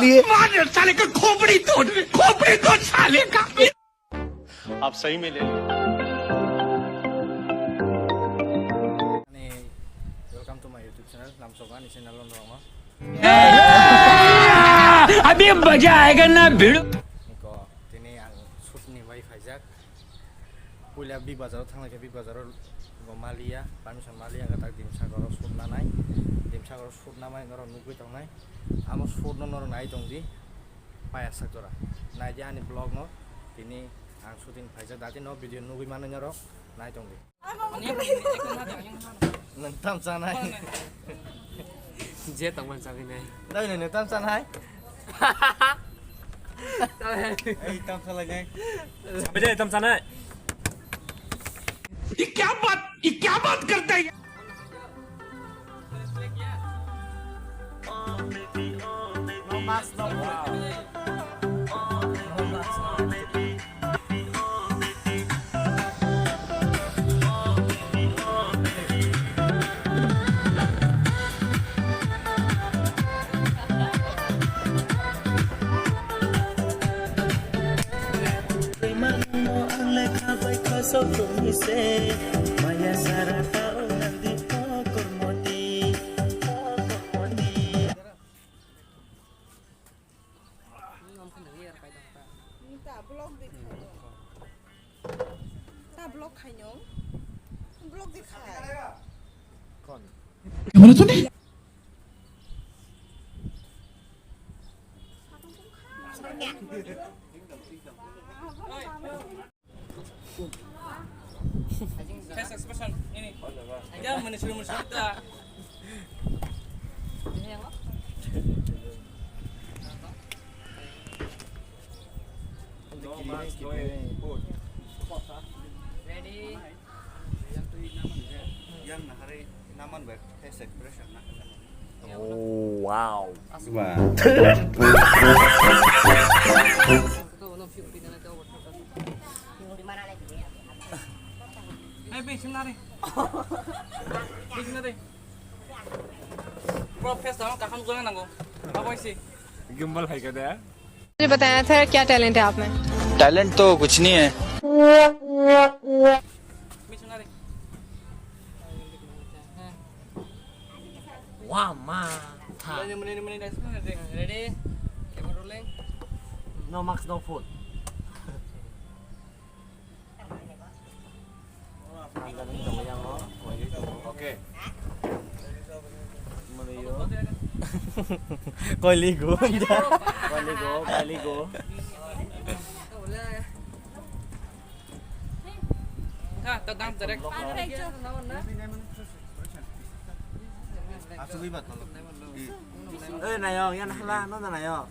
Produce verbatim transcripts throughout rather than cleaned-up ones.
मार साले का खोपड़ी तोड़, खोपड़ी तोड़ साले का। आप सही में ले लो। Welcome to my YouTube channel, Lamsoga ni channel on rong. अभी मजा आएगा ना भिड़ो। Niko, tini ang shoot ni bai phaijak. Puila Big Bazar o thangna khe Big Bazar o bo maliya, permission maliya, ang tak Dimsagor o shoot nanai. Dimsagor o shoot namai norok nugwi tongnai. Amo shoot no norok nai tongdi. Paya sak jora. Nai di ani vlog no. Tini ang shooting phaijak, dati no video nugwi mano norok. Nai tongdi. Nwng tam chanai. Je tongmani chagwi nai. Dai nwng tam chanai. Ei tam salai nai. Bajai tam chanai. ये क्या बात, ये क्या बात करता है? Ta vlog di khaino. Ta vlog khaino. Vlog di khai. Camera to nahi. Face expression ini. Dia menyusul-menyusul kita. Ready. Yang hari naman ba face expression na. Oh, wow. Hey, be, sing nari. Be, sing nari. Bro, face down, kaham guna nango. Apa isi? Gimbal hai kada? मुझे बताया था क्या टैलेंट है आप में। टैलेंट तो कुछ नहीं है। Be, sing nari. Wah, ma. Ready, ready, ready. Camera rolling. No mask, no food. Okay. Koiligo. Koiligo, koiligo. Ha, ta dam direct. Asugwi ba tolo. Eh, nayo, yan hala, no na nayo.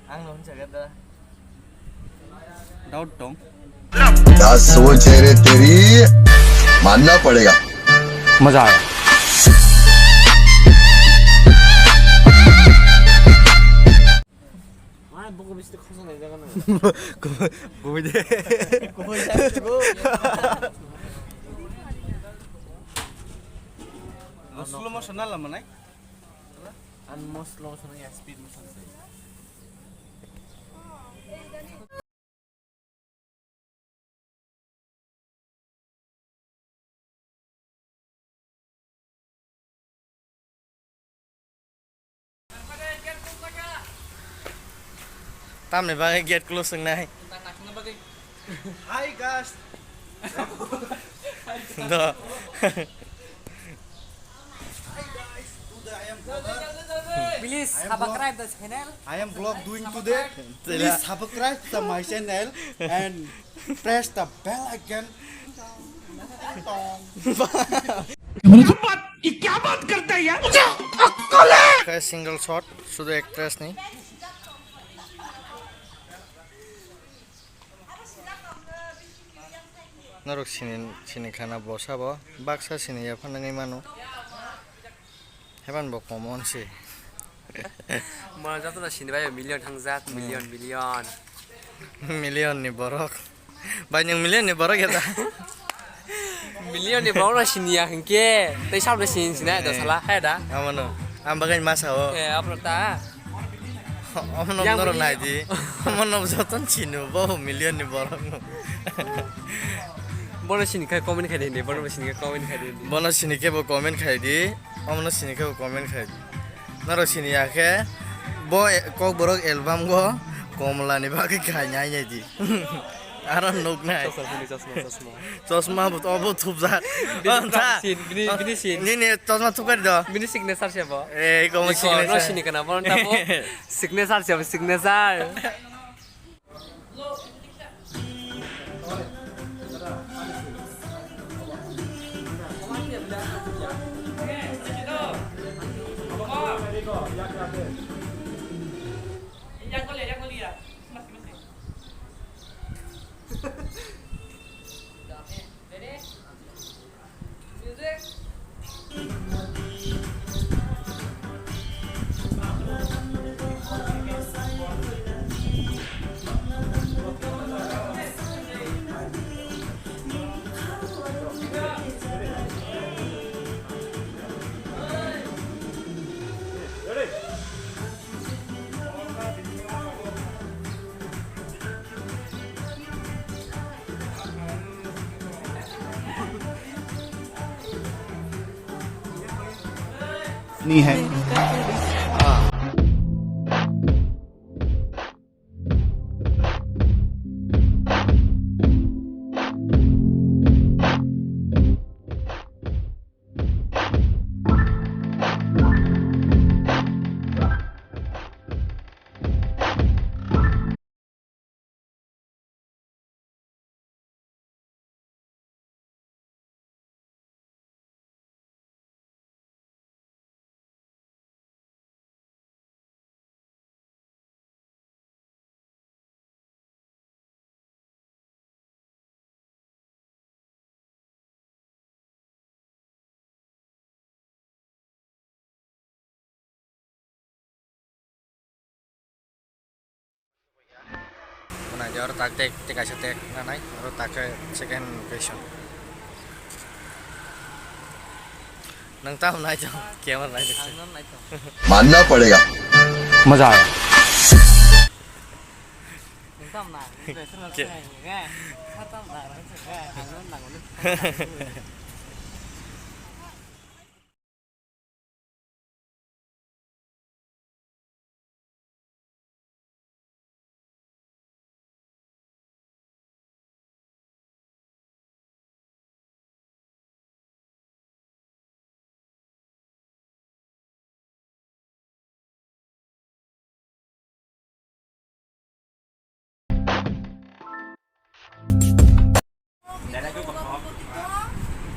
Ang no huncha gada. Doubt tong. दस वो चेहरे तेरी मानना पड़ेगा। मजा आया। Kubui de. Kubui de. Slow motion na lama nai. An mo slow motion ya, speed motion se. Tamni bagwi gate close wngnai. Hi guys. Do. Hi guys. Today I am vlogger. Please I am vlog-, subscribe the channel. I am vlog doing today. Please subscribe to my channel and press the bell icon. ये क्या बात, ये क्या बात करता है यार? Guys, single shot, শুধু actress ni. Norok sini, sini khana bosa bo, baksa sini yaphanani mano. Heban bo common se. Mo joto no sini bai million thangjak, hmm, million, million. Million ni borok. Bai nwng million ni borok ya da? Million ni borok no sini ya hinkhe, tei sabni sini sini da sala, hai da? Amano. Ang bagwi masa o. Eh, apro ta. Omono yang norok bini nai di. Omono joton sinu bo million ni borok no. Bono sini khai comment khai di, bono sini khai comment khai di. Bono sini khe bo comment khai di. Omono sini khe bo comment khai di. Norok sini ya khe bo e-, Kokborok album go Komla ni bagwi khai nai nai di. Aro nuk nai. Chosma, bini chosma, chosma. Chosma bo, obo thupjak. Bini Oh, tha. Sin, bini, bini sin. Nini chosma thupkar do. Bini signature se bo. Eh, komo Iko, no signature. Sini kana, bo tamo signature se bo, signature. Ni hai. Nai oro tak tek, tek kaisa tek nanai, oro tak khe second question. Nang tamo nai tong, camera nai tong. मानना पड़ेगा। मजा आया।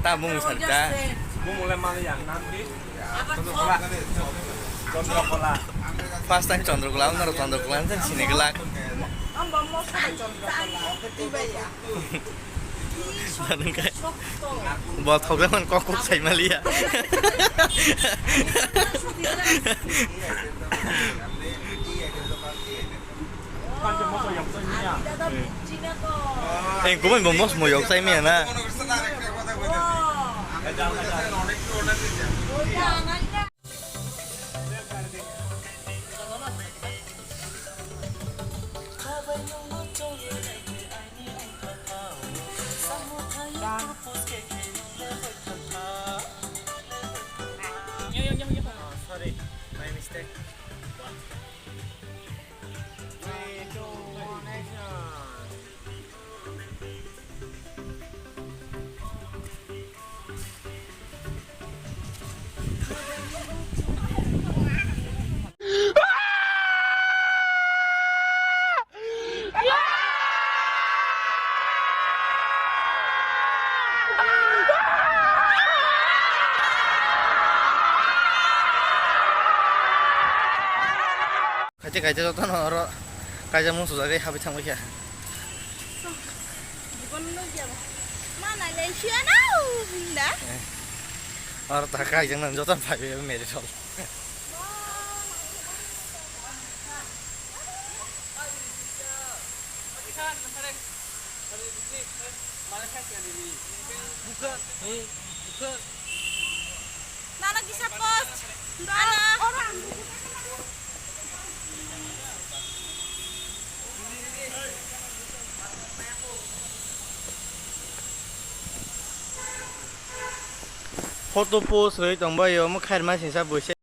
Ta bung sarka. Bung mulai mali yang nanti. Chandrakala. First time Chandrakala, unar Chandrakala, nanti sini gelak. Bo thok jaman kok kok sai maliya. Eh, kumai bo mos mo yok sai miya na. Sorry, my mistake. Three, two, one, action. Khaite khaite jotono oro kaisa muchujagwi habwi thangwi kha. Jibon no jabo. Ma nai lai siya na, binda. Oro ta kaijak nang jotono phaiwi meri rok. Nana kisa post. Ana. Photo post rwi tongbai yo, omo khairma singsa buisa